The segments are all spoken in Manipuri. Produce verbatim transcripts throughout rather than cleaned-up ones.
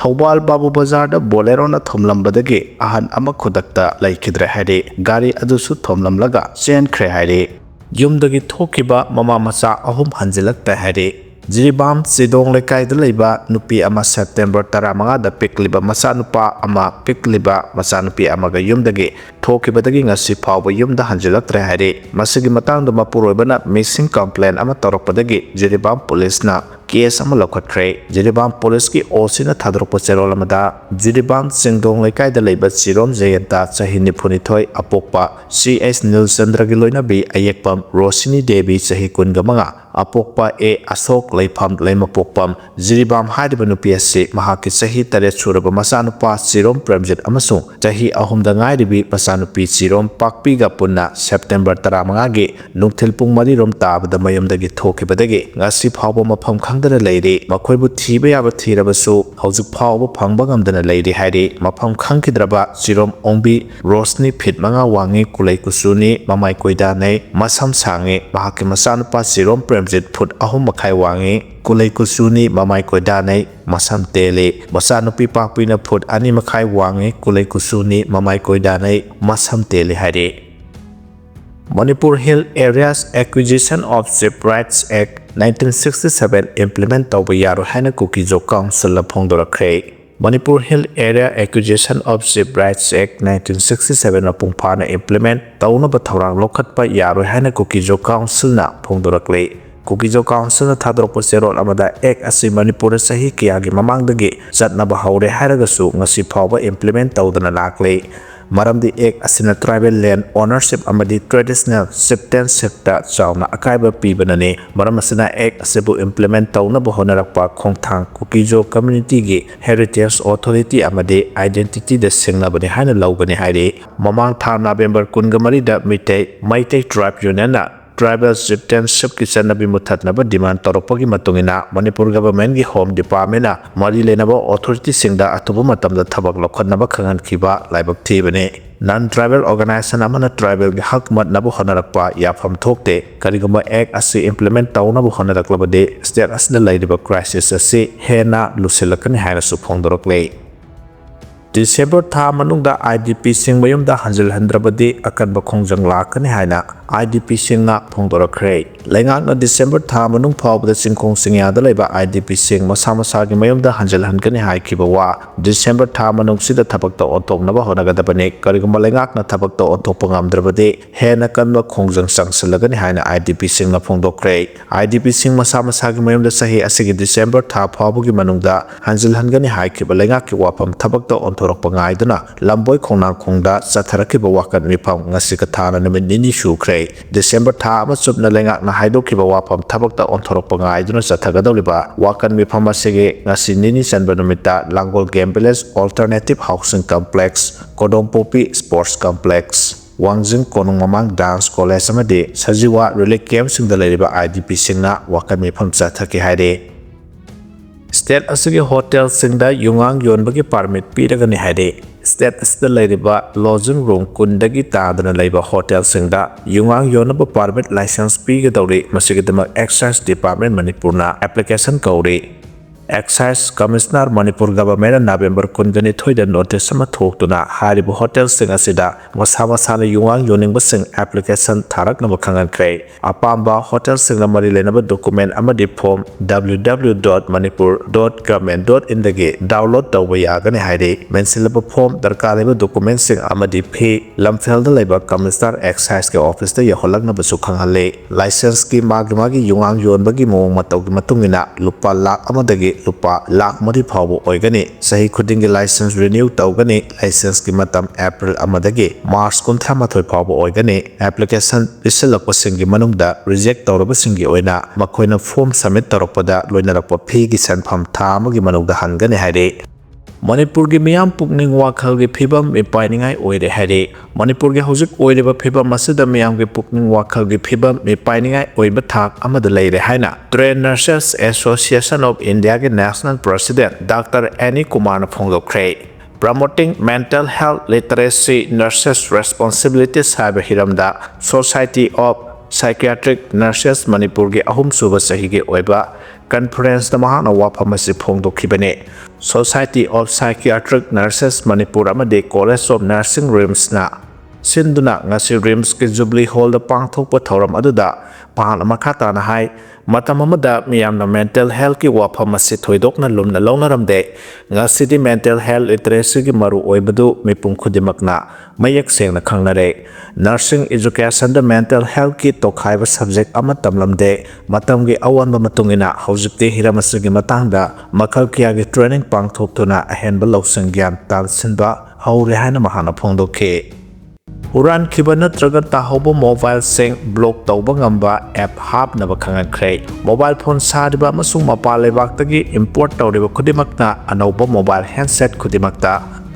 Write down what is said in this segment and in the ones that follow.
ꯊꯧꯕꯥꯜ ꯕꯥꯕꯨ ꯕꯖꯥꯔꯗ ꯕꯣꯂꯦꯔꯣꯅ ꯊꯣꯝꯂꯝꯕꯗꯒꯤ ꯑꯍꯟ ꯑꯃ ꯈꯨꯗꯛꯇ ꯂꯩꯈꯤꯗ꯭ꯔꯦ ꯍꯥꯏꯔꯤ꯫ ꯒꯥꯔꯤ ꯑꯗꯨꯁꯨ ꯊꯣꯝꯂꯝꯂꯒ ꯆꯦꯟꯈ꯭ꯔꯦ ꯍꯥꯏꯔꯤ꯫ ꯌꯨꯝꯗꯒꯤ ꯊꯣꯛꯈꯤꯕ ꯃꯃꯥ ꯃꯆꯥ ꯑꯍꯨꯝ ꯍꯟꯖꯤꯜꯂꯛꯇꯦ ꯍꯥꯏꯔꯤ꯫ ꯖꯤꯔꯤꯕꯥꯝ ꯆꯤꯗꯣꯡ ꯂꯩꯀꯥꯏꯗ ꯂꯩꯕ ꯅꯨꯄꯤ ꯑꯃ ꯁꯦꯞꯇꯦꯝꯕꯔ ꯇꯔꯥꯃꯉꯥꯗ ꯄꯤꯛꯂꯤꯕ ꯃꯆꯥꯅꯨꯄꯥ ꯑꯃ, ꯄꯤꯛꯂꯤꯕ ꯃꯆꯥꯅꯨꯄꯤ ꯑꯃꯒ ꯌꯨꯝꯗꯒꯤ ꯊꯣꯛꯈꯤꯕꯗꯒꯤ ꯉꯁꯤ ꯐꯥꯎꯕ ꯌꯨꯝꯗ ꯍꯟꯖꯤꯜꯂꯛꯇ꯭ꯔꯦ ꯍꯥꯏꯔꯤ꯫ ꯃꯁꯤꯒꯤ ꯃꯇꯥꯡꯗ ꯃꯄꯨꯔꯣꯏꯕꯅ ꯃꯤꯁꯤꯡ ꯀꯝꯄ꯭ꯂꯦꯟ ꯑꯃ ꯇꯧꯔꯛꯄꯗꯒꯤ ꯖꯤꯔꯤꯕꯥꯝ ꯄꯨꯂꯤꯁꯅ ꯀꯦꯁ ꯑꯃ ꯂꯧꯈꯠꯈ꯭ꯔꯦ꯫ ꯖꯤꯔꯤꯕꯥꯝ ꯄꯨꯂꯤꯁꯀꯤ ꯑꯣꯁꯤꯅ ꯊꯥꯗꯣꯔꯛꯄ ꯆꯦꯔꯣꯜ ꯑꯃꯗ, ꯖꯤꯔꯤꯕꯥꯝ ꯆꯤꯡꯗꯣꯡ ꯂꯩꯀꯥꯏꯗ ꯂꯩꯕ ꯆꯤꯔꯣꯝ ꯖꯌꯟꯇ, ꯆꯍꯤ ꯅꯤꯐꯨꯅꯤꯊꯣꯏ, ꯑꯄꯣꯛꯄ ꯁꯤ ꯑꯦꯁ ꯅꯤꯜꯆꯟꯗ꯭ꯔꯒꯤ ꯂꯣꯏꯅꯕꯤ ꯑꯌꯦꯛꯄꯝ ꯔꯣꯁꯤꯅꯤ ꯗꯦꯕꯤ, ꯆꯍꯤ ꯀꯨꯟꯃꯉꯥ, ꯑꯄꯣꯛꯄ ꯑꯦ ꯑꯁꯣꯛ, ꯂꯩꯐꯝ ꯂꯩꯃꯄꯣꯛꯄꯝ, ꯖꯤꯔꯤꯕꯥꯝ ꯍꯥꯏꯔꯤꯕ ꯅꯨꯄꯤ ꯑꯁꯤ ꯃꯍꯥꯛꯀꯤ ꯆꯍꯤ ꯇꯔꯦꯠ ꯁꯨꯔꯕ ꯃꯆꯥꯅꯨꯄꯥ ꯆꯤꯔꯣꯝ ꯄ꯭ꯔꯦꯝꯖꯤꯠ ꯑꯃꯁꯨꯡ ꯆꯍꯤ ꯑꯍꯨꯝꯗ ꯉꯥꯏꯔꯤꯕꯤ ꯃꯆꯥꯅꯨꯄꯤ ꯆꯤꯔꯣꯝ ꯄꯥꯛꯄꯤꯒ ꯄꯨꯟꯅ ꯁꯦꯞꯇꯦꯝꯕꯔ ꯇꯔꯥꯃꯉꯥꯒꯤ ꯅꯨꯡꯊꯤꯜ ꯄꯨꯡ ꯃꯔꯤ ꯔꯣꯝ ꯇꯥꯕꯗ ꯃꯌꯨꯝꯗꯒꯤ ꯊꯣꯛꯈꯤꯕꯗꯒꯤ ꯉꯁꯤ ꯐꯥꯎꯕ ꯃꯐꯝ ꯈꯪꯗꯅ ꯂꯩꯔꯤ꯫ ꯃꯈꯣꯏꯕꯨ ꯊꯤꯕ ꯌꯥꯕ ꯊꯤꯔꯕꯁꯨ ꯍꯧꯖꯤꯛ ꯐꯥꯎꯕ ꯐꯪꯕ ꯉꯝꯗꯅ ꯂꯩꯔꯤ ꯍꯥꯏꯔꯤ꯫ ꯃꯐꯝ ꯈꯪꯈꯤꯗ꯭ꯔꯕ ꯆꯤꯔꯣꯝ ꯑꯣꯡꯕꯤ ꯔꯣꯁꯅꯤ ꯐꯤꯠ ꯃꯉꯥ ꯋꯥꯡꯉꯤ, ꯀꯨꯂꯩ ꯀꯨꯆꯨꯅꯤ, ꯃꯃꯥꯏ ꯀꯣꯏꯗꯥꯅꯩ, ꯃꯁꯝ ꯁꯥꯡꯉꯤ꯫ ꯃꯍꯥꯛꯀꯤ ꯃꯆꯥꯅꯨꯄꯥ ꯆꯤꯔꯣꯝ ꯄ꯭ꯔꯦꯝꯖꯤꯠ ꯐꯨꯠ ꯑꯍꯨꯝ ꯃꯈꯥꯏ ꯋꯥꯡꯉꯤ, ꯀꯨꯂꯩ ꯀꯨꯆꯨꯅꯤ, ꯃꯃꯥꯏ ꯀꯣꯏꯗꯥꯅꯩ, ꯃꯁꯝ ꯇꯦꯜꯂꯤ꯫ ꯃꯆꯥꯅꯨꯄꯤ ꯄꯥꯛꯄꯤꯅ ꯐꯨꯠ ꯑꯅꯤ ꯃꯈꯥꯏ ꯋꯥꯡꯉꯤ, ꯀꯨꯂꯩ ꯀꯨꯆꯨꯅꯤ, ꯃꯃꯥꯏ ꯀꯣꯏꯗꯥꯅꯩ, ꯃꯁꯝ ꯇꯦꯜꯂꯤ ꯍꯥꯏꯔꯤ꯫ Manipur Hill Areas Acquisition of Chief Rights Act nineteen sixty seven implement ꯇꯧꯕ ꯌꯥꯔꯣꯏ ꯍꯥꯏꯅ ꯀꯨꯀꯤꯖꯣ ꯀꯥꯎꯟꯁꯤꯜꯅ ꯐꯣꯡꯗꯣꯔꯛꯈ꯭ꯔꯦ꯫ Manipur Hill Area Acquisition of Chief Rights Act nineteen sixty seven ꯃꯄꯨꯡ ꯐꯥꯅ implement ꯇꯧꯅꯕ ꯊꯧꯔꯥꯡ ꯂꯧꯈꯠꯄ ꯌꯥꯔꯣꯏ ꯍꯥꯏꯅ ꯀꯨꯀꯤꯖꯣ ꯀꯥꯎꯟꯁꯤꯜꯅ ꯐꯣꯡꯗꯣꯔꯛꯂꯤ꯫ ꯀꯨꯀꯤꯖꯣ ꯀꯥꯎꯟꯁꯤꯜꯅ ꯊꯥꯗꯣꯔꯛꯄ ꯆꯦꯔꯣꯜ ꯑꯃꯗ, ꯑꯦꯛ ꯑꯁꯤ ꯃꯅꯤꯄꯨꯔꯗ ꯆꯍꯤ ꯀꯌꯥꯒꯤ ꯃꯃꯥꯡꯗꯒꯤ ꯆꯠꯅꯕ ꯍꯧꯔꯦ ꯍꯥꯏꯔꯒꯁꯨ ꯉꯁꯤ ꯐꯥꯎꯕ implement ꯇꯧꯗꯅ ꯂꯥꯛꯂꯤ꯫ ꯃꯔꯝꯗꯤ ꯑꯦꯛ ꯑꯁꯤꯅ tribal land ownership ꯑꯃꯗꯤ traditional chieftainshipꯇ ꯆꯥꯎꯅ ꯑꯀꯥꯏꯕ ꯄꯤꯕꯅꯅꯤ꯫ ꯃꯔꯝ ꯑꯁꯤꯅ ꯑꯦꯛ ꯑꯁꯤꯕꯨ implement ꯇꯧꯅꯕ ꯍꯣꯠꯅꯔꯛꯄ ꯈꯣꯡꯊꯥꯡ ꯀꯨꯀꯤꯖꯣ communityꯒꯤ heritage, authority ꯑꯃꯗꯤ identityꯗ ꯁꯤꯡꯅꯕꯅꯤ ꯍꯥꯏꯅ ꯂꯧꯒꯅꯤ ꯍꯥꯏꯔꯤ꯫ ꯃꯃꯥꯡ ꯊꯥ ꯅꯕꯦꯝꯕꯔ ꯀꯨꯟꯒ ꯃꯔꯤꯗ ꯃꯤꯇꯩ, ꯃꯩꯇꯩ Tribe Unionꯅ Tribal Chieftainshipꯀꯤ ꯆꯠꯅꯕꯤ ꯃꯨꯊꯠꯅꯕ demand ꯇꯧꯔꯛꯄꯒꯤ ꯃꯇꯨꯡ ꯏꯟꯅ ꯃꯅꯤꯄꯨꯔ governmentꯀꯤ Home Departmentꯅ ꯃꯔꯤ ꯂꯩꯅꯕ authorityꯁꯤꯡꯗ ꯑꯊꯨꯕ ꯃꯇꯝꯗ ꯊꯕꯛ ꯂꯧꯈꯠꯅꯕ ꯈꯪꯍꯟꯈꯤꯕ ꯂꯥꯏꯕꯛ ꯊꯤꯕꯅꯤ꯫ Non-tribal organization ꯑꯃꯅ tribalꯒꯤ ꯍꯛ ꯃꯠꯅꯕ ꯍꯣꯠꯅꯔꯛꯄ ꯌꯥꯐꯝ ꯊꯣꯛꯇꯦ꯫ ꯀꯔꯤꯒꯨꯝꯕ act ꯑꯁꯤ implement ꯇꯧꯅꯕ ꯍꯣꯠꯅꯔꯛꯂꯕꯗꯤ state ꯑꯁꯤꯗ ꯂꯩꯔꯤꯕ crisis ꯑꯁꯤ ꯍꯦꯟꯅ ꯂꯨꯁꯤꯜꯂꯛꯀꯅꯤ ꯍꯥꯏꯅꯁꯨ ꯐꯣꯡꯗꯣꯔꯛꯂꯤ꯫ December ꯊꯥ ꯃꯅꯨꯡꯗ IDPꯁꯤꯡ ꯃꯌꯨꯝꯗ ꯍꯟꯖꯤꯜꯍꯟꯗ꯭ꯔꯕꯗꯤ ꯑꯀꯟꯕ ꯈꯣꯡꯖꯪ ꯂꯥꯛꯀꯅꯤ ꯍꯥꯏꯅ IDPꯁꯤꯡꯅ ꯐꯣꯡꯗꯣꯔꯛꯈ꯭ꯔꯦ꯫ ꯂꯩꯉꯥꯛꯅ December ꯊꯥ ꯃꯅꯨꯡ ꯐꯥꯎꯕꯗ ꯆꯤꯡꯈꯣꯡ ꯆꯤꯡꯌꯥꯗ ꯂꯩꯕ IDPꯁꯤꯡ ꯃꯁꯥ ꯃꯁꯥꯒꯤ ꯃꯌꯨꯝꯗ ꯍꯟꯖꯤꯜꯍꯟꯒꯅꯤ ꯍꯥꯏꯈꯤꯕ ꯋꯥ December ꯊꯥ ꯃꯅꯨꯡꯁꯤꯗ ꯊꯕꯛꯇ ꯑꯣꯟꯊꯣꯛꯅꯕ ꯍꯣꯠꯅꯒꯗꯕꯅꯤ꯫ ꯀꯔꯤꯒꯨꯝꯕ ꯂꯩꯉꯥꯛꯅ ꯊꯕꯛꯇ ꯑꯣꯟꯊꯣꯛꯄ ꯉꯝꯗ꯭ꯔꯕꯗꯤ ꯍꯦꯟꯅ ꯀꯟꯕ ꯈꯣꯡꯖꯪ ꯆꯪꯁꯤꯜꯂꯒꯅꯤ ꯍꯥꯏꯅ IDPꯁꯤꯡꯅ ꯐꯣꯡꯗꯣꯛꯈ꯭ꯔꯦ꯫ IDPꯁꯤꯡ ꯃꯁꯥ ꯃꯁꯥꯒꯤ ꯃꯌꯨꯝꯗ ꯆꯍꯤ ꯑꯁꯤꯒꯤ December ꯊꯥ ꯐꯥꯎꯕꯒꯤ ꯃꯅꯨꯡꯗ ꯍꯟꯖꯤꯜꯍꯟꯒꯅꯤ ꯍꯥꯏꯈꯤꯕ ꯂꯩꯉꯥꯛꯀꯤ ꯋꯥꯐꯝ ꯊꯕꯛꯇ ꯑꯣꯟꯊꯣꯔꯛꯄ ꯉꯥꯏꯗꯨꯅ ꯂꯝꯕꯣꯏ ꯈꯣꯡꯅꯥꯡꯈꯣꯡꯗ ꯆꯠꯊꯔꯛꯈꯤꯕ ꯋꯥꯀꯠ ꯃꯤꯐꯝ ꯉꯁꯤ ꯀꯊꯥꯅ ꯅꯨꯃꯤꯠ ꯅꯤꯅꯤ ꯁꯨꯈ꯭ꯔꯦ꯫ December ꯊꯥ ꯑꯃ ꯆꯨꯞꯅ ꯂꯩꯉꯥꯛꯅ ꯍꯥꯏꯗꯣꯛꯈꯤꯕ ꯋꯥꯐꯝ ꯊꯕꯛꯇ ꯑꯣꯟꯊꯣꯔꯛꯄ ꯉꯥꯏꯗꯨꯅ ꯆꯠꯊꯒꯗꯧꯔꯤꯕ ꯋꯥꯀꯠ ꯃꯤꯐꯝ ꯑꯁꯤꯒꯤ ꯉꯁꯤ ꯅꯤꯅꯤ ꯆꯟꯕ ꯅꯨꯃꯤꯠꯇ ꯂꯥꯡꯒꯣꯜ Game Village Alternative Housing Complex, ꯀꯣꯗꯣꯝꯄꯣꯛꯄꯤ Sports Complex, ꯋꯥꯡꯖꯤꯡ ꯀꯣꯅꯨꯡ ꯃꯃꯥꯡ Dance College ꯑꯃꯗꯤ ꯁꯖꯤꯋꯥ relief campꯁꯤꯡꯗ ꯂꯩꯔꯤꯕ IDPꯁꯤꯡꯅ ꯋꯥꯀꯠ ꯃꯤꯐꯝ ꯆꯠꯊꯈꯤ ꯍꯥꯏꯔꯤ꯫ State ꯑꯁꯤꯒꯤ hotelꯁꯤꯡꯗ ꯌꯨꯉꯥꯡ ꯌꯣꯟꯕꯒꯤ permit ꯄꯤꯔꯒꯅꯤ ꯍꯥꯏꯔꯤ꯫ State ꯑꯁꯤꯗ ꯂꯩꯔꯤꯕ lodging room ꯀꯨꯟꯗꯒꯤ ꯇꯥꯗꯅ ꯂꯩꯕ hotelꯁꯤꯡꯗ ꯌꯨꯉꯥꯡ ꯌꯣꯟꯅꯕ permit license ꯄꯤꯒꯗꯧꯔꯤ꯫ ꯃꯁꯤꯒꯤꯗꯃꯛ Excise Department ꯃꯅꯤꯄꯨꯔꯅ application ꯀꯧꯔꯤ꯫ Excise Commissioner Manipur governmentꯅ November ꯀꯨꯟꯒ ꯅꯤꯊꯣꯏꯗ notice ꯑꯃ ꯊꯣꯛꯇꯨꯅ ꯍꯥꯏꯔꯤꯕ hotelꯁꯤꯡ ꯑꯁꯤꯗ ꯃꯁꯥ ꯃꯁꯥꯅ ꯌꯨꯉꯥꯡ ꯌꯣꯟꯅꯤꯡꯕꯁꯤꯡ application ꯊꯥꯔꯛꯅꯕ ꯈꯪꯍꯟꯈ꯭ꯔꯦ꯫ ꯑꯄꯥꯝꯕ hotelꯁꯤꯡꯅ ꯃꯔꯤ ꯂꯩꯅꯕ document ꯑꯃꯗꯤ form www.manipur.government.inꯗꯒꯤ download ꯇꯧꯕ ꯌꯥꯒꯅꯤ ꯍꯥꯏꯔꯤ꯫ ꯃꯦꯟꯁꯤꯜꯂꯕ form, ꯗꯔꯀꯥꯔ ꯂꯩꯕ documentꯁꯤꯡ ꯑꯃꯗꯤ fee ꯂꯝꯐꯦꯜꯗ ꯂꯩꯕ Commissioner Exciseꯀꯤ officeꯇ ꯌꯧꯍꯜꯂꯛꯅꯕꯁꯨ ꯈꯪꯍꯜꯂꯤ꯫ Licenseꯀꯤ ꯃꯥꯒꯤ ꯃꯥꯒꯤ ꯌꯨꯉꯥꯡ ꯌꯣꯟꯕꯒꯤ ꯃꯑꯣꯡ ꯃꯇꯧꯒꯤ ꯃꯇꯨꯡ ꯏꯟꯅ ꯂꯨꯄꯥ ꯂꯥꯈ ꯑꯃꯗꯒꯤ ꯂꯨꯄꯥ ꯂꯥꯈ ꯃꯔꯤ ꯐꯥꯎꯕ ꯑꯣꯏꯒꯅꯤ꯫ ꯆꯍꯤ ꯈꯨꯗꯤꯡꯒꯤ license renew ꯇꯧꯒꯅꯤ꯫ Licenseꯀꯤ ꯃꯇꯝ April ꯑꯃꯗꯒꯤ March ꯀꯨꯟꯊ꯭ꯔꯥ ꯃꯥꯊꯣꯏ ꯐꯥꯎꯕ ꯑꯣꯏꯒꯅꯤ꯫ Application ꯄꯤꯁꯤꯜꯂꯛꯄꯁꯤꯡꯒꯤ ꯃꯅꯨꯡꯗ reject ꯇꯧꯔꯕꯁꯤꯡꯒꯤ ꯑꯣꯏꯅ ꯃꯈꯣꯏꯅ form submit ꯇꯧꯔꯛꯄꯗ ꯂꯣꯏꯅꯔꯛꯄ feeꯒꯤ ꯁꯦꯟꯐꯝ ꯊꯥ ꯑꯃꯒꯤ ꯃꯅꯨꯡꯗ ꯍꯟꯒꯅꯤ ꯍꯥꯏꯔꯤ꯫ ꯃꯅꯤꯄꯨꯔꯒꯤ ꯃꯤꯌꯥꯝ ꯄꯨꯛꯅꯤꯡ ꯋꯥꯈꯜꯒꯤ ꯐꯤꯕꯝ ꯃꯤꯄꯥꯏꯅꯤꯡꯉꯥꯏ ꯑꯣꯏꯔꯦ ꯍꯥꯏꯔꯤ꯫ ꯃꯅꯤꯄꯨꯔꯒꯤ ꯍꯧꯖꯤꯛ ꯑꯣꯏꯔꯤꯕ ꯐꯤꯕꯝ ꯑꯁꯤꯗ ꯃꯤꯌꯥꯝꯒꯤ ꯄꯨꯛꯅꯤꯡ ꯋꯥꯈꯜꯒꯤ ꯐꯤꯕꯝ ꯃꯤꯄꯥꯏꯅꯤꯡꯉꯥꯏ ꯑꯣꯏꯕ ꯊꯥꯛ ꯑꯃꯗ ꯂꯩꯔꯦ ꯍꯥꯏꯅ Trained Nurses Association of Indiaꯒꯤ National President Doctor ꯑꯦꯅꯤ ꯀꯨꯃꯥꯔꯅ ꯐꯣꯡꯗꯣꯛꯈ꯭ꯔꯦ꯫ Promoting Mental Health Literacy, Nurses Responsibilities ꯍꯥꯏꯕ ꯍꯤꯔꯝꯗ Society of Psychiatric Nurses ꯃꯅꯤꯄꯨꯔꯒꯤ ꯑꯍꯨꯝꯁꯨꯕ ꯆꯍꯤꯒꯤ ꯑꯣꯏꯕ conferenceꯇ ꯃꯍꯥꯛꯅ ꯋꯥꯐꯝ ꯑꯁꯤ ꯐꯣꯡꯗꯣꯛꯈꯤꯕꯅꯤ꯫ Society of Psychiatric Nurses Manipur ꯑꯃꯗꯤ College of Nursing RIMSꯅ ꯁꯤꯟꯗꯨꯅ ꯉꯁꯤ RIMSꯀꯤ Jubilee Hallꯗ ꯄꯥꯡꯊꯣꯛꯄ ꯊꯧꯔꯝ ꯑꯗꯨꯗ ꯃꯍꯥꯛꯅ ꯃꯈꯥ ꯇꯥꯅ ꯍꯥꯏ, ꯃꯇꯝ ꯑꯃꯗ ꯃꯤꯌꯥꯝꯅ mental healthꯀꯤ ꯋꯥꯐꯝ ꯑꯁꯤ ꯊꯣꯏꯗꯣꯛꯅ ꯂꯨꯝꯅ ꯂꯧꯅꯔꯝꯗꯦ꯫ ꯉꯁꯤꯗꯤ mental health literacyꯒꯤ ꯃꯔꯨꯑꯣꯏꯕꯗꯨ ꯃꯤꯄꯨꯝ ꯈꯨꯗꯤꯡꯃꯛꯅ ꯃꯌꯦꯛ ꯁꯦꯡꯅ ꯈꯪꯅꯔꯦ꯫ Nursing educationꯗ mental healthꯀꯤ ꯇꯣꯈꯥꯏꯕ subject ꯑꯃ ꯇꯝꯂꯝꯗꯦ꯫ ꯃꯇꯝꯒꯤ ꯑꯑꯣꯟꯕ ꯃꯇꯨꯡ ꯏꯟꯅ ꯍꯧꯖꯤꯛꯇꯤ ꯍꯤꯔꯝ ꯑꯁꯤꯒꯤ ꯃꯇꯥꯡꯗ ꯃꯈꯜ ꯀꯌꯥꯒꯤ training ꯄꯥꯡꯊꯣꯛꯇꯨꯅ ꯑꯍꯦꯟꯕ ꯂꯧꯁꯤꯡ ꯒ꯭ꯌꯥꯟ ꯇꯥꯟꯁꯤꯟꯕ ꯍꯧꯔꯦ ꯍꯥꯏꯅ ꯃꯍꯥꯛꯅ ꯐꯣꯡꯗꯣꯛꯈꯤ꯫ ꯍꯨꯔꯥꯟꯈꯤꯕ ꯅꯠꯇ꯭ꯔꯒ ꯇꯥꯍꯧꯕ mobileꯁꯤꯡ block ꯇꯧꯕ ꯉꯝꯕ app ꯍꯥꯞꯅꯕ ꯈꯪꯍꯟꯈ꯭ꯔꯦ꯫ Mobile phone ꯁꯥꯔꯤꯕ ꯑꯃꯁꯨꯡ ꯃꯄꯥꯟ ꯂꯩꯕꯥꯛꯇꯒꯤ import ꯇꯧꯔꯤꯕ ꯈꯨꯗꯤꯡꯃꯛꯅ ꯑꯅꯧꯕ mobile handset ꯈꯨꯗꯤꯡꯃꯛꯇ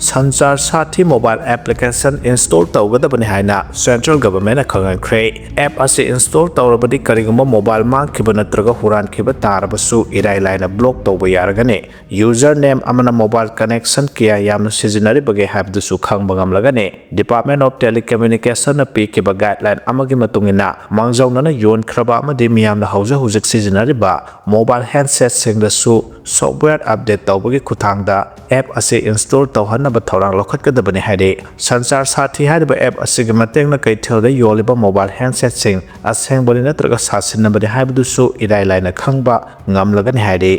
Sanchar Saathi mobile application install ꯇꯧꯒꯗꯕꯅꯤ ꯍꯥꯏꯅ central governmentꯅ ꯈꯪꯍꯟꯈ꯭ꯔꯦ꯫ App ꯑꯁꯤ install ꯇꯧꯔꯕꯗꯤ ꯀꯔꯤꯒꯨꯝꯕ mobile ꯃꯥꯡꯈꯤꯕ ꯅꯠꯇ꯭ꯔꯒ ꯍꯨꯔꯥꯟꯈꯤꯕ ꯇꯥꯔꯕꯁꯨ ꯏꯔꯥꯏ ꯂꯥꯏꯅ block ꯇꯧꯕ ꯌꯥꯔꯒꯅꯤ꯫ User name ꯑꯃꯅ mobile connection ꯀꯌꯥ ꯌꯥꯝꯅ ꯁꯤꯖꯤꯟꯅꯔꯤꯕꯒꯦ ꯍꯥꯏꯕꯗꯨꯁꯨ ꯈꯪꯕ ꯉꯝꯂꯒꯅꯤ꯫ Department of Telecommunicationꯅ ꯄꯤꯈꯤꯕ guideline ꯑꯃꯒꯤ ꯃꯇꯨꯡ ꯏꯟꯅ, ꯃꯥꯡꯖꯧꯅꯅ ꯌꯣꯟꯈ꯭ꯔꯕ ꯑꯃꯗꯤ ꯃꯤꯌꯥꯝꯅ ꯍꯧꯖꯤꯛ ꯍꯧꯖꯤꯛ ꯁꯤꯖꯤꯟꯅꯔꯤꯕ mobile handsetꯁꯤꯡꯗꯁꯨ software update ꯇꯧꯕꯒꯤ ꯈꯨꯠꯊꯥꯡꯗ app ꯑꯁꯤ install ꯇꯧꯍꯟꯅꯕ ꯊꯧꯔꯥꯡ ꯂꯧꯈꯠꯀꯗꯕꯅꯤ ꯍꯥꯏꯔꯤ꯫ Sanchar Saathi ꯍꯥꯏꯔꯤꯕ app ꯑꯁꯤꯒꯤ ꯃꯇꯦꯡꯅ ꯀꯩꯊꯦꯜꯗ ꯌꯣꯜꯂꯤꯕ mobile handsetꯁꯤꯡ ꯑꯁꯦꯡꯕꯅꯤ ꯅꯠꯇ꯭ꯔꯒ ꯁꯥꯁꯤꯟꯅꯕꯅꯤ ꯍꯥꯏꯕꯗꯨꯁꯨ ꯏꯔꯥꯏ ꯂꯥꯏꯅ ꯈꯪꯕ ꯉꯝꯂꯒꯅꯤ ꯍꯥꯏꯔꯤ꯫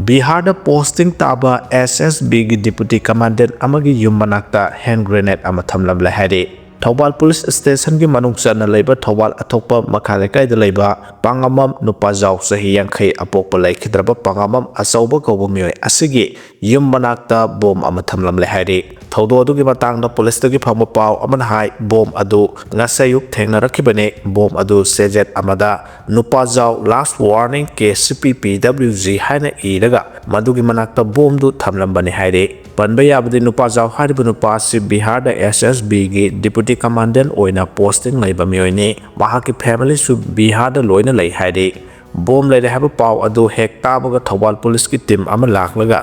ꯕꯤꯍꯥꯔꯗ posting ꯇꯥꯕ SSBꯒꯤ deputy commandant ꯑꯃꯒꯤ ꯌꯨꯝ ꯃꯅꯥꯛꯇ hand grenade ꯑꯃ ꯊꯝꯂꯝꯂꯦ ꯍꯥꯏꯔꯤ꯫ ꯊꯧꯕꯥꯜ ꯄꯨꯂꯤꯁ ꯁ꯭ꯇꯦꯁꯟꯒꯤ ꯃꯅꯨꯡ ꯆꯟꯅ ꯂꯩꯕ ꯊꯧꯕꯥꯜ ꯑꯊꯣꯛꯄ ꯃꯈꯥ ꯂꯩꯀꯥꯏꯗ ꯂꯩꯕ ꯄꯥꯉꯝꯕꯝ ꯅꯨꯄꯥꯖꯥꯎ ꯆꯍꯤ ꯌꯥꯡꯈꯩ ꯑꯄꯣꯛꯄ ꯂꯩꯈꯤꯗ꯭ꯔꯕ ꯄꯥꯉꯝꯕꯝ ꯑꯆꯧꯕ ꯀꯧꯕ ꯃꯤꯑꯣꯏ ꯑꯁꯤꯒꯤ ꯌꯨꯝ ꯃꯅꯥꯛꯇ ꯕꯣꯝ ꯑꯃ ꯊꯝꯂꯝꯂꯦ ꯍꯥꯏꯔꯤ꯫ ꯊꯧꯗꯣꯛ ꯑꯗꯨꯒꯤ ꯃꯇꯥꯡꯗ ꯄꯨꯂꯤꯁꯇꯒꯤ ꯐꯪꯕ ꯄꯥꯎ ꯑꯃꯅ ꯍꯥꯏ, ꯕꯣꯝ ꯑꯗꯨ ꯉꯁꯥꯏ ꯑꯌꯨꯛ ꯊꯦꯡꯅꯔꯛꯈꯤꯕꯅꯤ꯫ ꯕꯣꯝ ꯑꯗꯨ ꯆꯦꯖꯦꯠ ꯑꯃꯗ ꯅꯨꯄꯥꯖꯥꯎ ꯂꯥꯁ ꯋꯥꯔꯅꯤꯡ ꯀꯦ ꯁꯤ ꯄꯤ ꯄꯤ ꯗꯕ꯭ꯂꯤꯎ ꯖꯤ ꯍꯥꯏꯅ ꯏꯔꯒ ꯃꯗꯨꯒꯤ ꯃꯅꯥꯛꯇ ꯕꯣꯝꯗꯨ ꯊꯝꯂꯝꯕꯅꯤ ꯍꯥꯏꯔꯤ꯫ ꯄꯟꯕ ꯌꯥꯕꯗꯤ ꯅꯨꯄꯥꯖꯥꯎ ꯍꯥꯏꯔꯤꯕ ꯅꯨꯄꯥ ꯑꯁꯤ ꯕꯤꯍꯥꯔꯗ ꯑꯦꯁ ꯑꯦꯁ ꯕꯤꯒꯤ ꯗꯤꯄꯨꯇꯤ ꯀꯃꯥꯟꯗꯦꯟ ꯑꯣꯏꯅ ꯄꯣꯁꯇꯤꯡ ꯂꯩꯕ ꯃꯤꯑꯣꯏꯅꯤ꯫ ꯃꯍꯥꯛꯀꯤ ꯐꯦꯃꯤꯂꯤꯁꯨ ꯕꯤꯍꯥꯔꯗ ꯂꯣꯏꯅ ꯂꯩ ꯍꯥꯏꯔꯤ꯫ ꯕꯣꯝ ꯂꯩꯔꯦ ꯍꯥꯏꯕ ꯄꯥꯎ ꯑꯗꯨ ꯍꯦꯛ ꯇꯥꯕꯒ ꯊꯧꯕꯥꯜ ꯄꯨꯂꯤꯁꯀꯤ ꯇꯤꯝ ꯑꯃ ꯂꯥꯛꯂꯒ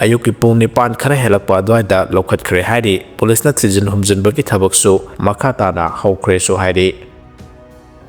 ꯑꯌꯨꯛꯀꯤ ꯄꯨꯡ ꯅꯤꯄꯥꯟ ꯈꯔ ꯍꯦꯜꯂꯛꯄ ꯑꯗꯨꯋꯥꯏꯗ ꯂꯧꯈꯠꯈ꯭ꯔꯦ ꯍꯥꯏꯔꯤ꯫ ꯄꯨꯂꯤꯁꯅ ꯊꯤꯖꯤꯟ ꯍꯨꯝꯖꯤꯟꯕꯒꯤ ꯊꯕꯛꯁꯨ ꯃꯈꯥ ꯇꯥꯅ ꯍꯧꯈ꯭ꯔꯦꯁꯨ ꯍꯥꯏꯔꯤ꯫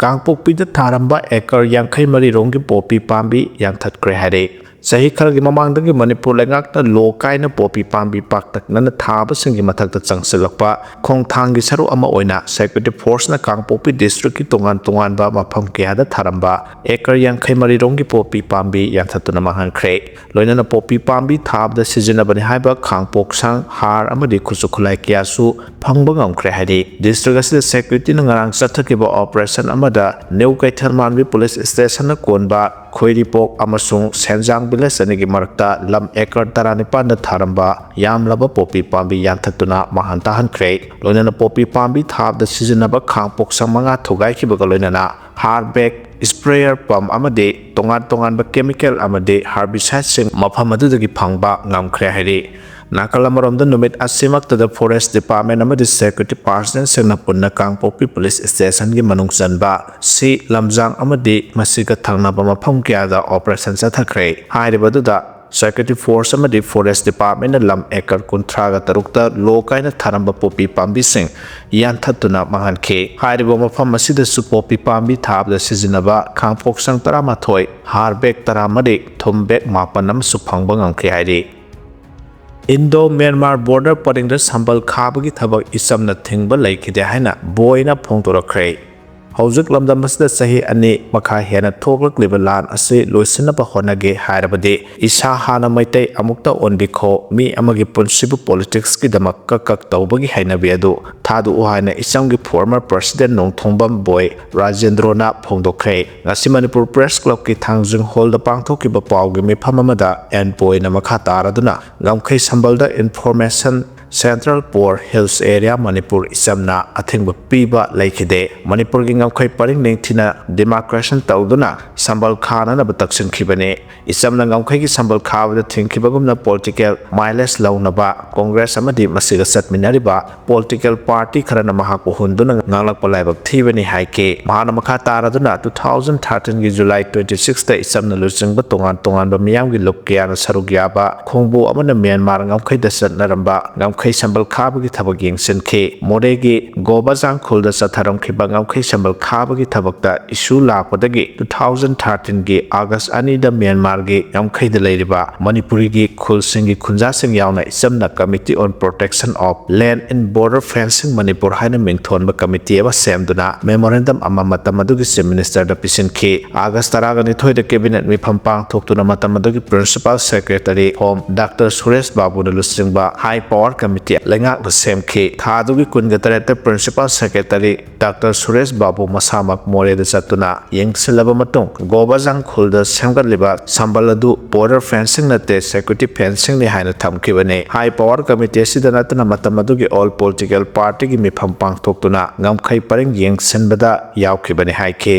ꯀꯥꯡꯄꯣꯛꯄꯤꯗ ꯊꯥꯔꯝꯕ ꯑꯦꯀꯔ ꯌꯥꯡꯈꯩ ꯃꯔꯤ ꯔꯣꯝꯒꯤ ꯄꯣꯄꯤ ꯄꯥꯝꯕꯤ ꯌꯥꯟꯊꯠꯈ꯭ꯔꯦ ꯍꯥꯏꯔꯤ꯫ ꯆꯍꯤ ꯈꯔꯒꯤ ꯃꯃꯥꯡꯗꯒꯤ ꯃꯅꯤꯄꯨꯔ ꯂꯩꯉꯥꯛꯅ ꯂꯣ ꯀꯥꯏꯅ ꯄꯣꯄꯤ ꯄꯥꯝꯕꯤ ꯄꯥꯛꯇꯛꯅꯅ ꯊꯥꯕꯁꯤꯡꯒꯤ ꯃꯊꯛꯇ ꯆꯪꯁꯤꯜꯂꯛꯄ ꯈꯣꯡꯊꯥꯡꯒꯤ ꯁꯔꯨꯛ ꯑꯃ ꯑꯣꯏꯅ ꯁꯦꯀ꯭ꯌꯨꯔꯤꯇꯤ ꯐꯣꯔꯁꯅ ꯀꯥꯡꯄꯣꯛꯄꯤ ꯗꯤꯁꯇ꯭ꯔꯤꯛꯀꯤ ꯇꯣꯉꯥꯟ ꯇꯣꯉꯥꯟꯕ ꯃꯐꯝ ꯀꯌꯥꯗ ꯊꯥꯔꯝꯕ ꯑꯦꯀꯔ ꯌꯥꯡꯈꯩ ꯃꯔꯤ ꯔꯣꯝꯒꯤ ꯄꯣꯄꯤ ꯄꯥꯝꯕꯤ ꯌꯥꯟꯊꯠꯇꯨꯅ ꯃꯥꯡꯍꯟꯈ꯭ꯔꯦ꯫ ꯂꯣꯏꯅꯅ ꯄꯣꯄꯤ ꯄꯥꯝꯕꯤ ꯊꯥꯕꯗ ꯁꯤꯖꯤꯟꯅꯕꯅꯤ ꯍꯥꯏꯕ ꯈꯥꯡꯄꯣꯛꯁꯪ, ꯍꯥꯔ ꯑꯃꯗꯤ ꯈꯨꯠꯁꯨ ꯈꯨꯠꯂꯥꯏ ꯀꯌꯥꯁꯨ ꯐꯪꯕ ꯉꯝꯈ꯭ꯔꯦ ꯍꯥꯏꯔꯤ꯫ ꯗꯤꯁꯇ꯭ꯔꯤꯛ ꯑꯁꯤꯗ ꯁꯦꯀ꯭ꯌꯨꯔꯤꯇꯤꯅ ꯉꯔꯥꯡ ꯆꯠꯊꯈꯤꯕ ꯑꯣꯄꯔꯦꯁꯟ ꯑꯃꯗ ꯅ꯭ꯌꯨ ꯀꯩꯊꯦꯜ ꯃꯥꯟꯕꯤ ꯄꯨꯂꯤꯁ ꯁ꯭ꯇꯦꯁꯟꯅ ꯀꯣꯟꯕ ꯈꯣꯏꯔꯤꯄꯣꯛ ꯑꯃꯁꯨꯡ ꯁꯦꯟꯖꯥꯡ ꯚꯤꯂꯦꯖ ꯑꯅꯤꯒꯤ ꯃꯔꯛꯇ ꯂꯝ ꯑꯦꯀꯔ ꯇꯔꯥꯅꯤꯄꯥꯟꯗ ꯊꯥꯔꯝꯕ ꯌꯥꯝꯂꯕ ꯄꯣꯄꯤ ꯄꯥꯝꯕꯤ ꯌꯥꯟꯊꯠꯇꯨꯅ ꯃꯥꯡꯍꯟ ꯇꯥꯍꯟꯈ꯭ꯔꯦ꯫ ꯂꯣꯏꯅꯅ ꯄꯣꯄꯤ ꯄꯥꯝꯕꯤ ꯊꯥꯕꯗ ꯁꯤꯖꯤꯟꯅꯕ ꯈꯥꯡꯄꯣꯛꯁꯪ ꯃꯉꯥ ꯊꯨꯒꯥꯏꯈꯤꯕꯒ ꯂꯣꯏꯅꯅ ꯍꯥꯔ ꯕꯦꯒ, ꯁ꯭ꯄ꯭ꯔꯦꯌꯔ ꯄꯝ ꯑꯃꯗꯤ ꯇꯣꯉꯥꯟ ꯇꯣꯉꯥꯟꯕ ꯀꯦꯃꯤꯀꯦꯜ ꯑꯃꯗꯤ ꯍꯥꯔꯕꯤꯁꯥꯏꯗꯁꯤꯡ ꯃꯐꯝ ꯑꯗꯨꯗꯒꯤ ꯐꯪꯕ ꯉꯝꯈ꯭ꯔꯦ ꯍꯥꯏꯔꯤ꯫ ꯅꯥꯀꯜ ꯑꯃꯔꯣꯝꯗ ꯅꯨꯃꯤꯠ ꯑꯁꯤꯃꯛꯇꯗ ꯐꯣꯔꯦꯁ ꯗꯤꯄꯥꯔꯠꯃꯦꯟ ꯑꯃꯗꯤ ꯁꯦꯀ꯭ꯌꯨꯔꯤꯇꯤ ꯄꯥꯔꯁꯅꯦꯜꯁꯤꯡꯅ ꯄꯨꯟꯅ ꯀꯥꯡꯄꯣꯛꯄꯤ ꯄꯨꯂꯤꯁ ꯁ꯭ꯇꯦꯁꯟꯒꯤ ꯃꯅꯨꯡ ꯆꯟꯕ ꯁꯤ ꯂꯝꯖꯥꯡ ꯑꯃꯗꯤ ꯃꯁꯤꯒ ꯊꯪꯅꯕ ꯃꯐꯝ ꯀꯌꯥꯗ ꯑꯣꯄꯔꯦꯁꯟ ꯆꯠꯊꯈ꯭ꯔꯦ꯫ ꯍꯥꯏꯔꯤꯕꯗꯨꯗ ꯁꯦꯀ꯭ꯌꯨꯔꯤꯇꯤ ꯐꯣꯔꯁ ꯑꯃꯗꯤ ꯐꯣꯔꯦꯁ ꯗꯤꯄꯥꯔꯠꯃꯦꯟꯅ ꯂꯝ ꯑꯦꯀꯔ ꯀꯨꯟꯊ꯭ꯔꯥꯒ ꯇꯔꯨꯛꯇ ꯂꯣ ꯀꯥꯏꯅ ꯊꯥꯔꯝꯕ ꯄꯣꯄꯤ ꯄꯥꯝꯕꯤꯁꯤꯡ ꯌꯥꯟꯊꯠꯇꯨꯅ ꯃꯥꯡꯍꯟꯈꯤ꯫ ꯍꯥꯏꯔꯤꯕ ꯃꯐꯝ ꯑꯁꯤꯗꯁꯨ ꯄꯣꯄꯤ ꯄꯥꯝꯕꯤ ꯊꯥꯕꯗ ꯁꯤꯖꯤꯟꯅꯕ ꯈꯥꯡꯄꯣꯛꯁꯪ ꯇꯔꯥꯃꯥꯊꯣꯏ, ꯍꯥꯔ ꯕꯦꯒ ꯇꯔꯥꯃꯔꯤ, ꯊꯨꯝ ꯕꯦꯒ ꯃꯥꯄꯟ ꯑꯃꯁꯨ ꯐꯪꯕ ꯉꯝꯈꯤ ꯍꯥꯏꯔꯤ꯫ ꯏꯟꯗꯣ ꯃ꯭ꯌꯥꯟꯃꯥꯔ ꯕꯣꯔꯗꯔ ꯄꯔꯤꯡꯗ ꯁꯝꯕꯜ ꯈꯥꯕꯒꯤ ꯊꯕꯛ ꯏꯆꯝꯅ ꯊꯤꯡꯕ ꯂꯩꯈꯤꯗꯦ ꯍꯥꯏꯅ ꯕꯣꯏꯅ ꯐꯣꯡꯗꯣꯔꯛꯈ꯭ꯔꯦ꯫ ꯍꯧꯖꯤꯛ ꯂꯝꯗꯝ ꯑꯁꯤꯗ ꯆꯍꯤ ꯑꯅꯤ ꯃꯈꯥꯏ ꯍꯦꯟꯅ ꯊꯣꯛꯂꯛꯂꯤꯕ ꯂꯥꯟ ꯑꯁꯤ ꯂꯣꯏꯁꯤꯟꯅꯕ ꯍꯣꯠꯅꯒꯦ ꯍꯥꯏꯔꯕꯗꯤ ꯏꯁꯥ ꯍꯥꯟꯅ ꯃꯩꯇꯩ ꯑꯃꯨꯛꯇ ꯑꯣꯟꯕꯤꯈꯣ, ꯃꯤ ꯑꯃꯒꯤ ꯄꯨꯟꯁꯤꯕꯨ ꯄꯣꯂꯤꯇꯤꯛꯁꯀꯤꯗꯃꯛ ꯀꯛ ꯀꯛ ꯇꯧꯕꯒꯤ ꯍꯩꯅꯕꯤ ꯑꯗꯨ ꯊꯥꯗꯣꯛꯎ ꯍꯥꯏꯅ ꯏꯆꯝꯒꯤ former president ꯅꯣꯡꯊꯣꯡꯕꯝ ꯕꯣꯏ ꯔꯥꯖꯦꯟꯗ꯭ꯔꯣꯅ ꯐꯣꯡꯗꯣꯛꯈ꯭ꯔꯦ꯫ ꯉꯁꯤ ꯃꯅꯤꯄꯨꯔ Press Clubꯀꯤ ꯊꯥꯡꯖꯤꯡ Hallꯗ ꯄꯥꯡꯊꯣꯛꯈꯤꯕ ꯄꯥꯎꯒꯤ ꯃꯤꯐꯝ ꯑꯃꯗ ꯑꯦꯟ ꯕꯣꯏꯅ ꯃꯈꯥ ꯇꯥꯔꯗꯨꯅ ꯉꯝꯈꯩ ꯁꯝꯕꯜꯗ Information Central for Hills Area Manipur ꯏꯆꯝꯅ ꯑꯊꯤꯡꯕ ꯄꯤꯕ ꯂꯩꯈꯤꯗꯦ꯫ ꯃꯅꯤꯄꯨꯔꯒꯤ ꯉꯝꯈꯩ ꯄꯔꯤꯡ ꯅꯤꯡꯊꯤꯅ demarcation ꯇꯧꯗꯨꯅ ꯁꯝꯕꯜ ꯈꯥꯅꯅꯕ ꯇꯛꯁꯤꯟꯈꯤꯕꯅꯤ꯫ ꯏꯆꯝꯅ ꯉꯝꯈꯩꯒꯤ ꯁꯝꯕꯜ ꯈꯥꯕꯗ ꯊꯤꯡꯈꯤꯕꯒꯨꯝꯅ political mileage ꯂꯧꯅꯕ ꯀꯣꯡꯒ꯭ꯔꯦꯁ ꯑꯃꯗꯤ ꯃꯁꯤꯒ ꯆꯠꯃꯤꯟꯅꯔꯤꯕ political party ꯈꯔꯅ ꯃꯍꯥꯛꯄꯨ ꯍꯨꯟꯗꯨꯅ ꯉꯥꯡꯂꯛꯄ ꯂꯥꯏꯕꯛ ꯊꯤꯕꯅꯤ ꯍꯥꯏꯈꯤ꯫ ꯃꯍꯥꯛꯅ ꯃꯈꯥ ꯇꯥꯔꯗꯨꯅ two thousand thirteenꯒꯤ July twenty sixꯇ ꯏꯆꯝꯅ ꯂꯨꯆꯤꯡꯕ ꯇꯣꯉꯥꯟ ꯇꯣꯉꯥꯟꯕ ꯃꯤꯌꯥꯝꯒꯤ ꯂꯨꯞ ꯀꯌꯥꯅ ꯁꯔꯨꯛ ꯌꯥꯕ ꯈꯣꯡꯕꯨ ꯑꯃꯅ ꯃ꯭ꯌꯥꯟꯃꯥꯔ ꯉꯝꯈꯩꯗ ꯆꯠꯅꯔꯝꯕ ꯉꯝꯈꯩ ꯁꯝꯕꯜ ꯈꯥꯕꯒꯤ ꯊꯕꯛ ꯌꯦꯡꯁꯤꯟꯈꯤ꯫ ꯃꯣꯔꯦꯒꯤ ꯒꯣꯕꯥꯖꯥꯡ ꯈꯨꯜꯗ ꯆꯠꯊꯔꯝꯈꯤꯕ ꯉꯝꯈꯩ ꯁꯝꯕꯜ ꯈꯥꯕꯒꯤ ꯊꯕꯛꯇ issue ꯂꯥꯛꯄꯗꯒꯤ two thousand thirteenꯒꯤ August ꯑꯅꯤꯗ ꯃ꯭ꯌꯥꯟꯃꯥꯔꯒꯤ ꯉꯝꯈꯩꯗ ꯂꯩꯔꯤꯕ ꯃꯅꯤꯄꯨꯔꯤꯒꯤ ꯈꯨꯜꯁꯤꯡꯒꯤ ꯈꯨꯟꯖꯥꯁꯤꯡ ꯌꯥꯎꯅ ꯏꯆꯝꯅ Committee on Protection of Land in Border Fencing Manipur ꯍꯥꯏꯅ ꯃꯤꯡꯊꯣꯟꯕ committee ꯑꯃ ꯁꯦꯝꯗꯨꯅ memorandum ꯑꯃ ꯃꯇꯝ ꯑꯗꯨꯒꯤ Chief Ministerꯗ ꯄꯤꯁꯤꯟꯈꯤ꯫ August ꯇꯔꯥꯒ ꯅꯤꯊꯣꯏꯗ cabinet ꯃꯤꯐꯝ ꯄꯥꯡꯊꯣꯛꯇꯨꯅ ꯃꯇꯝ ꯑꯗꯨꯒꯤ Principal Secretary Home Doctor Suresh ꯕꯥꯕꯨꯅ ꯂꯨꯆꯤꯡꯕ High Power Committee ꯂꯩꯉꯥꯛꯅ ꯁꯦꯝꯈꯤ꯫ ꯊꯥ ꯑꯗꯨꯒꯤ ꯀꯨꯟꯒ ꯇꯔꯦꯠꯇ Principal Secretary Doctor ꯁꯨꯔꯦꯁ ꯕꯥꯕꯨ ꯃꯁꯥꯃꯛ ꯃꯣꯔꯦꯗ ꯆꯠꯇꯨꯅ ꯌꯦꯡꯁꯤꯜꯂꯕ ꯃꯇꯨꯡ ꯒꯣꯕꯥꯖꯥꯡ ꯈꯨꯜꯗ ꯁꯦꯝꯒꯠꯂꯤꯕ ꯁꯝꯕꯜ ꯑꯗꯨ border fencing ꯅꯠꯇꯦ, security fencingꯅꯤ ꯍꯥꯏꯅ ꯊꯝꯈꯤꯕꯅꯤ꯫ High Power Committee ꯑꯁꯤꯗ ꯅꯠꯇꯅ ꯃꯇꯝ ꯑꯗꯨꯒꯤ all political partyꯒꯤ ꯃꯤꯐꯝ ꯄꯥꯡꯊꯣꯛꯇꯨꯅ ꯉꯝꯈꯩ ꯄꯔꯤꯡ ꯌꯦꯡꯁꯤꯟꯕꯗ ꯌꯥꯎꯈꯤꯕꯅꯤ ꯍꯥꯏꯈꯤ꯫